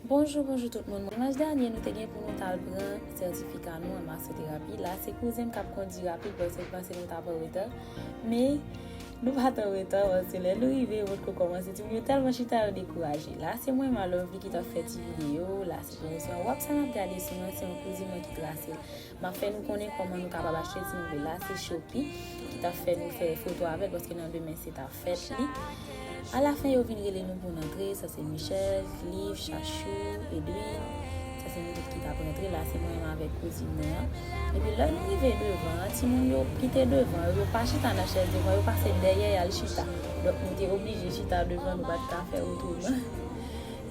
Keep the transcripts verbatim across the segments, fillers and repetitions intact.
Bonjou, bonjou tout moun. Dimanch dènye, nou te gen pou nou t al pran sètifika nou an masoterapi. La, se kouzen m k ap kondi rapid, paske m panse nou t ap an reta. Men, nou pa t an reta, paske lè nou rive, yo potko kòmanse. Timoun yo tèlman chita, yo dekouraje. La, se mwen, Malovely, ki t ap fè ti videyo. La, se pwomosyon. W ap sa n ap gade sou mwen, se yon kouzin mwen ki trase l. M ap fè nou konnen kòman nou kapab achte timoun yo. La, se Shopee ki t ap fè nou fè foto avè l, paske nan demen, se t ap fèt li. Alafen, yo vin rele nou pou n antre. Sa se Michel, Cliff, Chachou, Edwin. Sa se nou tout ki t ap rantre. La, se mwen menm avèk kouzin mwen an. Epi lè nou rive devan an, timoun yo kite devan yo, yo pa chita nan chèz devan, yo pase dèyè y al chita. Donk, nou te oblije chita devan, nou pa t ka fè otreman.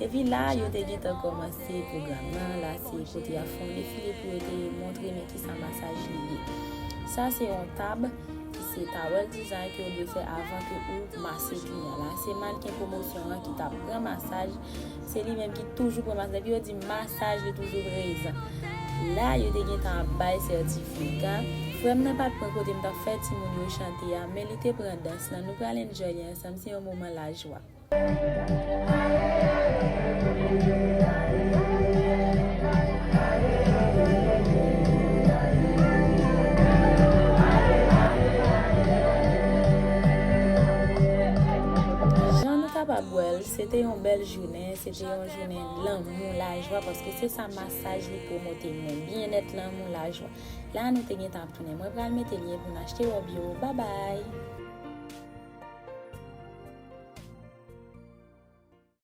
Epi la, yo te gentan kòmanse pwogram nan. La, se kote y ap fè yon defile pou yo te montre men kisa masaj li ye. Sa se yon tab ki se towel design ke w dwe fè avan ke ou mase kliyan la. Se mannken pwomosyon an ki t ap pran masaj. Se li menm ki toujou pran masaj. Depi yo di masaj, li toujou prezan. La, yo te gentan ap bay sètifika. Frè m nan pa t pran kote m t ap fè timoun yo chante a, men li te pran dans lan. Nou pral enjoy li ansanm. Se yon moman lajwa. Jan nou kapab wè l, se te yon bèl jounen, se te yon jounen lanmou, lajwa, paske se sa masaj li pwomote, men byennèt, lanmou, lajwa. La, nou te gentan ap tounen. Mwen pral mete lyen pou n achte wòb yo. Babay!